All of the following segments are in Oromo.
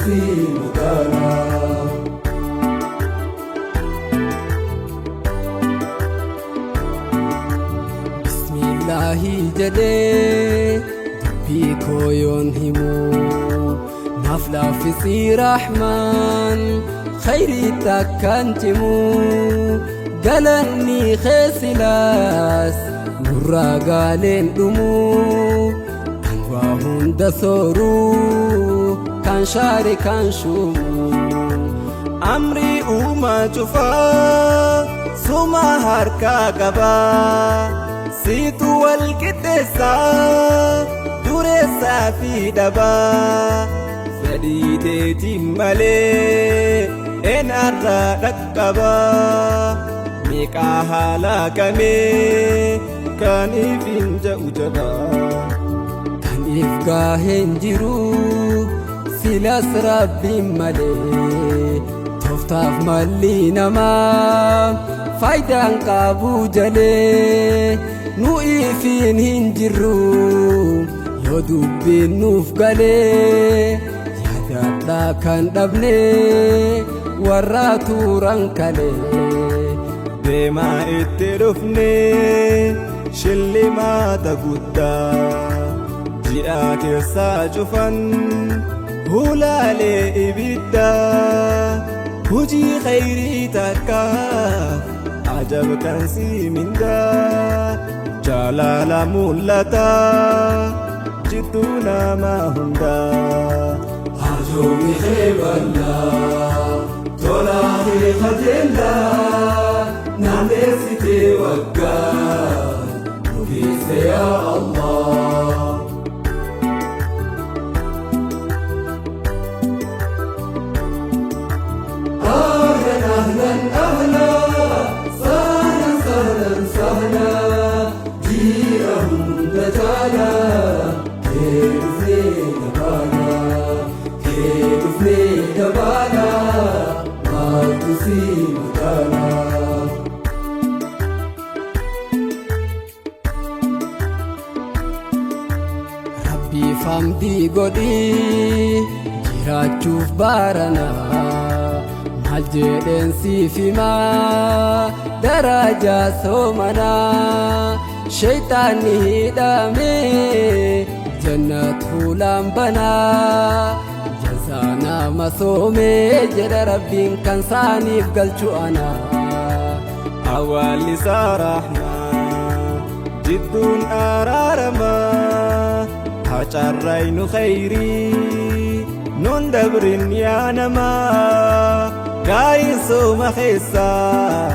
si mataanaa. Bismillaahi jedhee dubbii koo yoon himu, naaf laaffisii Rahmaan khayrii takkaan cimu. Galanni kee silaas nurraa gaaleen dhumu, kan waa hunda sooruu, kan shaare kan shuumu. Amrii uumaa cufaa suma harkaa qabaa, siitu wal qixxeessaa dureessaa fi dhabaa. Fedhii teetiin malee eenarraa dhaqqabaa, meeqaa haala kamee kaniif hin ja'u jabaa. Kan if gaaheen jiru silas Rabbiin malee, tooftaaf malli namaa faayidaan qabu jalee. Nu ifiin hin jirru yoo dubbiin nuuf galee, yaadadhaa kan dhabne warra turan kalee. Deemaa itti dhufne shillimaata guddaa, ji'a keessaa cufan hulaalee ibiddaa. Hujii khayrii takkaaf ajab kan si mindaa, jaalala mul'ataa jidduu nama hundaa. Haajoomi kee bal'aa, tolaa kee qajeelaa, naanneessitee waggaa nu geesse yaa Allah. أهلا أهلا أهلا، سهلا سهلا سهلا، جيرهم نجالا كيف دبانا، كيف دبانا، ما تسيب دانا. Rabbiif hamdii godhii jiraachuuf baranaa, maal jedheen siif himaa darajaa soomanaa. Shayxaanni hidhamee jannat fuulaan banaa, jazaa nama soomee jedha Rabbiin kan saaniif galchu anaa. Awwaallisaa rahmaa jidduun araaramaa, hacarraynu khayrii nun dabrin yaa namaa. Gaayin sooma keessaa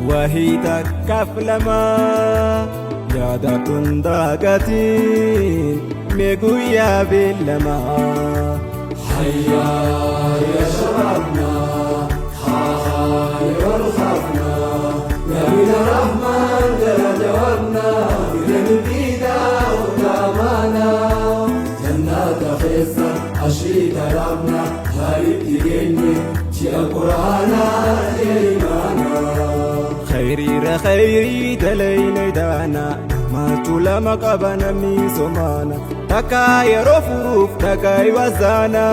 wahii takkaaf lamaa, yaadadhuun daagatiin mee guyyaa beellamaa. هيا يا شبابنا، خير خافنا، نبينا رحمن جل جوابنا بنا قدامنا جنات خيسة عشري ترابنا هارب تجني جاء قرآنا إيمانا. Khayriira khayrii dalayna daana, maaltu lama qaba namni somaana? Takka yeroo furuuf dhagaa wazaana,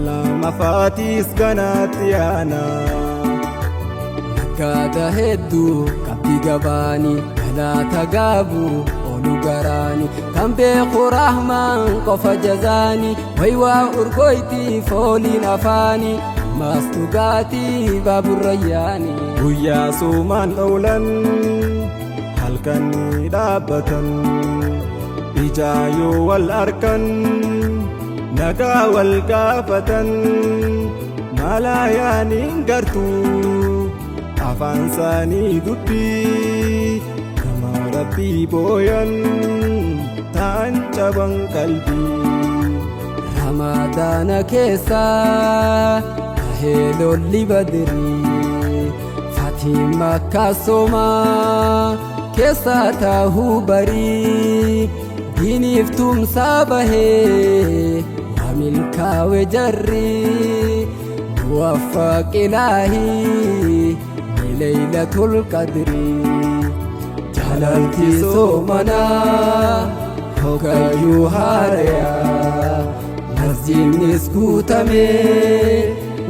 lama faatiis ganaatti yaana. Naggaada hedduu qabdi gabaani, galaata gaabu oolu garaani, kan beeku Rahmaan qofa jazaani. Waywaa urgoyti fooliin afaani, ammaas dhugaatii baaburrayyaani. Guyyaa soomaan oolan halkan ni dhaabbatan, ijaa yoo wal arkan nagaa wal gaafatan. Malaayaaniin gartuu afaan isaanii dubbii gama Rabbii booyan ta'an caban qalbii. Ramadaana keessa tahee lolli Badrii, Fatiin Makkaa soomaa keessa tahuu barii, diiniif tumsaa bahee waa milkaawe jarri. Muwaffaq Ilaahii Laylatul Qadri, jaalalti soomanaa hoggayyuu haarayaa masjid. Waajibnis guutame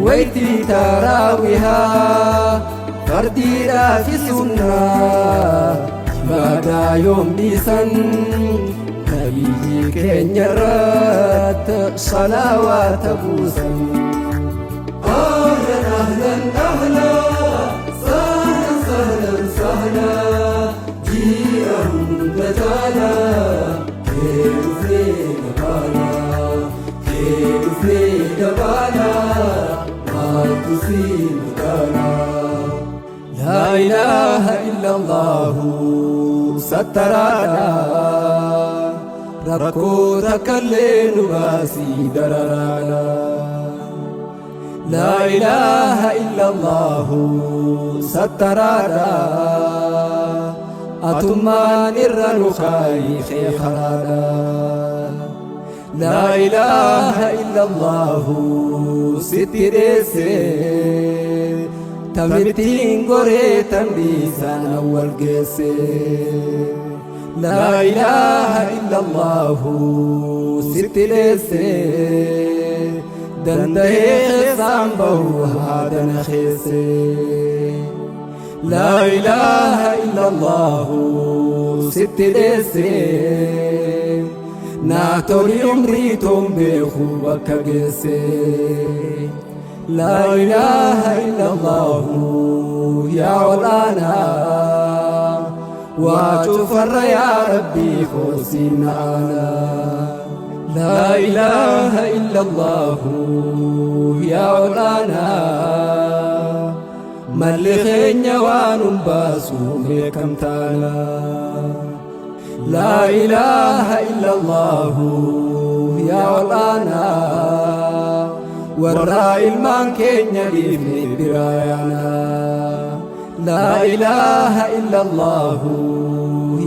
waytii taraawihaa fardiidhaa fi sunnaa ibaadaa yoom dhiisan nabiyyi keenya irratti salawaata buusan. أهلا أهلا أهلا سهلا سهلا سهلا جيئا دجالا كيف دبالا كيف دبالا ما تصيب دالا لا إله إلا الله سترانا rakkoo takkallee nu baasii dararaana. لا إله إلا الله سترانا أتمان الرنخاي خيخرانا لا إله إلا الله ستريسي تمتين قري تنبيسان أول قيسي لا إله إلا الله ستريسي danda'ee keessaan bahu haadana keesse. لا إله إلا الله sitti dheesse naa toli umrii toon beeku bakka geesse. لا إله إلا الله yaa olaanaa waa cufarra yaa rabbii koosiin aanaa. لا إله إلا الله yaa olaanaa malli keenya waan baasu beekamtaana. لا إله إلا الله yaa olaanaa warra ilmaan keenya dhiifne biraa yaana. لا إله إلا الله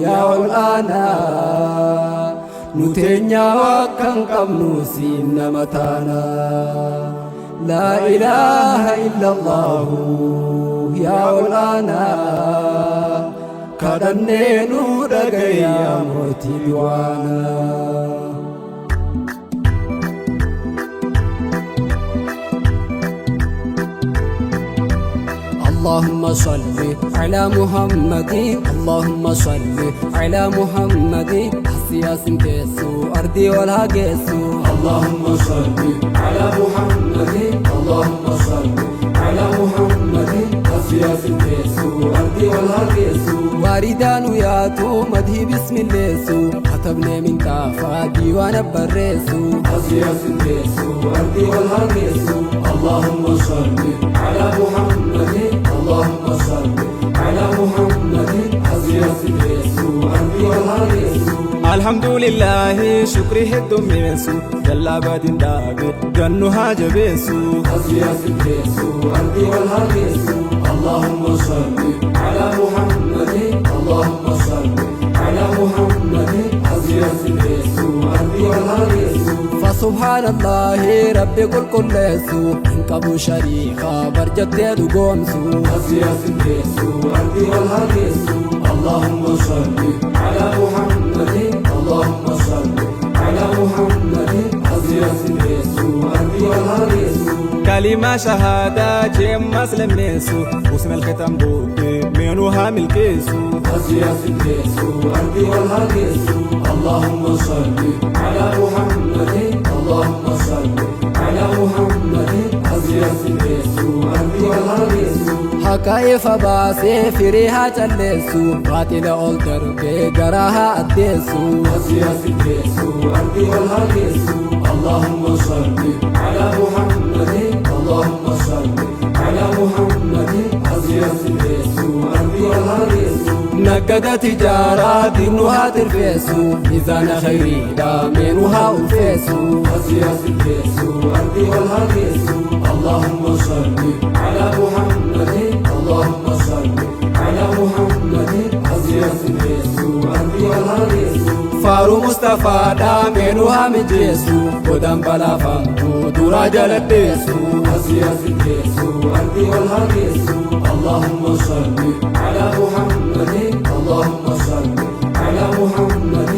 yaa olaanaa nu teenyaa akkan qabnu siin nama taana. لا إله إلا الله yaa olaanaa kadhannee nu dhagayyaa mootii du'aanaa. اللهم صل على محمد اللهم صل على محمد سياسن كيسو أرضي ولا كيسو اللهم صل على محمد اللهم صل على محمد سياسن كيسو أرضي ولا كيسو واردان ياتو مدهي بسم الله كتبنا من كافا ديوان بريسو سياسن كيسو أرضي ولا كيسو اللهم صل على محمد اللهم صل على محمد سياسن كيسو أرضي ولا كيسو الحمد لله شكري heddummeessu jallaa baadin dhaabe gannu haa jabeessu سياسن كيسو أرضي ولا كيسو اللهم صل على محمد اللهم صل على محمد سياسن كيسو أرضي ولا كيسو فسبحان الله ربي كل كل إن شريكا برجت دوغومسو سياسن كيسو أرضي ولا كيسو اللهم صل على محمد اللهم صل على محمد سياسن كيسو أرضي ولا كيسو Kalimaa shahaadaa jeemmas lammeessu usma الختام booddee meenuu haa milkeessu سياسن كيسو أرضي ولا كيسو اللهم صل على محمد اللهم صل على محمد سياسن كيسو أرضي ولا كيسو Haqa ifa baasee firii haa calleessu baatila ol darbee garaa haa addeessu. سياسن كيسو أرضي ولا كيسو اللهم صل على محمد اللهم صل على محمد سياسن كيسو أرضي ولا كيسو Naggada tijaaraa diinnu haa tirfeessu miizaana khayriidhaa meenuu haa ulfeessu. سياسن كيسو أرضي ولا كيسو اللهم صل على محمد اللهم صل على محمد سياسن كيسو أرضي ولا كيسو Faaruu Mustafaadhaa meenuu haa mijeessu godaan balaafamtuu duraa jaladheessu. سياسن كيسو أرضي ولا كيسو اللهم صل على محمد اللهم صل على محمد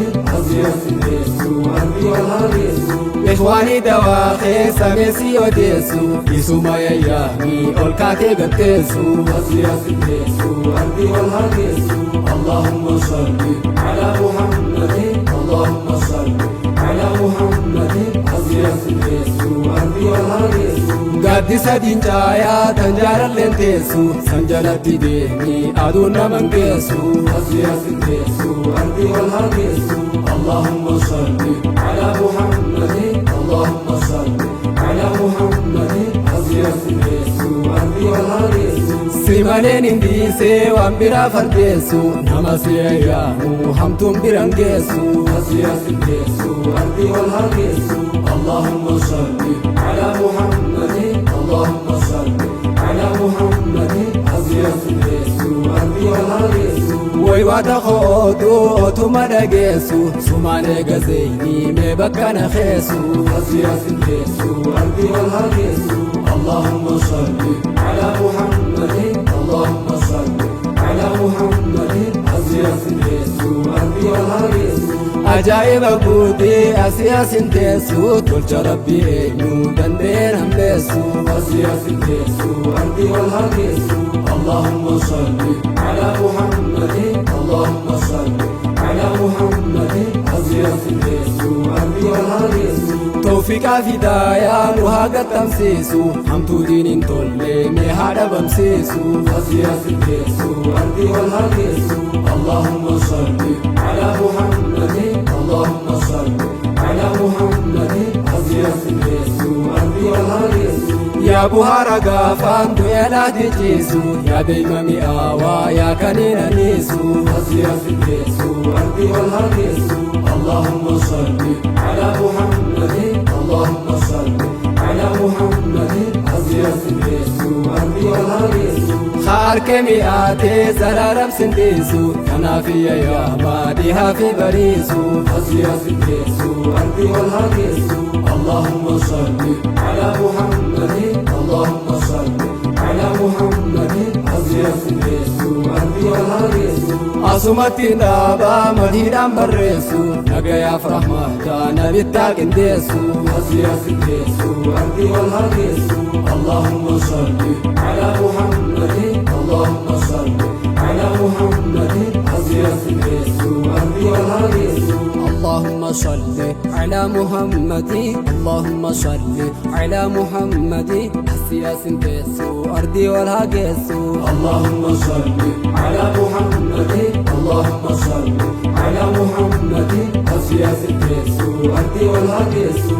سياسن كيسو أرضي ولا كيسو Beekumsa Safwaanii dawaa keessa meesii odeessu isuma yayyaamii ol kaatee gatteessu. Asiyaasin teessu ardii wal hargeessu. Allahumma salli ala Muhammadin. Allahumma salli ala Muhammadin. Asiyaasin teessu ardii wal hargeessu. Gaaddisa dincaayaa tan jaalalleen teessu san jalatti deemii aduun naman geessu. Asiyaasin teessu ardii wal hargeessu. Allahumma salli ala Muhammadin. Allahumma salli ala Muhammadin. Asiyaasin teessu ardii wal hargeessu. Si maleen hin dhiisee waan biraa fardeessu nama si eeyyaamu hamtuun biran geessu. Asiyaasin teessu ardii wal hargeessu. Allahumma salli ala Muhammadin. Allahumma salli ala Muhammadin. Asiyaasin teessu ardii wal hargeessu. Waywaata kootu otuma dhageessu sumaan eega zeenii mee bakka na keessu. Asiyaasin teessu ardii wal hargeessu. Allahumma salli ala Muhammadin. Allahumma salli ala Muhammadin. Asiyaasin teessu ardii wal hargeessu. Ajaa'iba guutii asiyaasin teessu tolcha rabbii eenyu dandeen hamleessu. Asiyaasin teessu ardii wal hargeessu. Allahumma salli ala Muhammadin. Allahumma salli ala Muhammadin. Asiyaasin teessu ardii wal hargeessu. Toofiqaa fidaayaa nu haa gattamsiisu hamtuu diiniin tolle mee haa dhabamsiisu. Asiyaasin teessu ardii wal hargeessu. Allahumma salli ala Muhammadin. Allahumma salli ala Muhammadin. Asiyaasin teessu ardii wal hargeessu. Yaa buhaara gaafaan du'e laati ciisu yaa deema mi'aawaa yaa kaniin aniisu. Asiyaasin teessu ardii wal hargeessu. Allahumma salli ala Muhammadin. Allahumma salli ala Muhammadin. Asiyaasin teessu ardii wal hargeessu. Harka mi'aatee zaraaram sindiisu kanaaf yayyaamaa dhihaa fi bariisu. Asiyaasin teessu ardii wal hargeessu. Allahumma salli ala Muhammadin. Allahumma salli ala Muhammadin. Asiyaasin teessu ardii wal hargeessu. Asumatti dhaabaa madiidhaan barreessu nagayaaf rahmataa nabittaa qindeessu. Asiyaasin teessu ardii wal hargeessu. Allahumma salli ala Muhammadin. Allahumma salli ala Muhammadin. Asiyaasin teessu ardii wal hargeessu. اللهم صل على محمد اللهم صل على محمد السياسين تيسو أرضي والهاجسو. اللهم صل على محمد. اللهم صل على محمد. أسياس التيسو أرضي والهاجسو.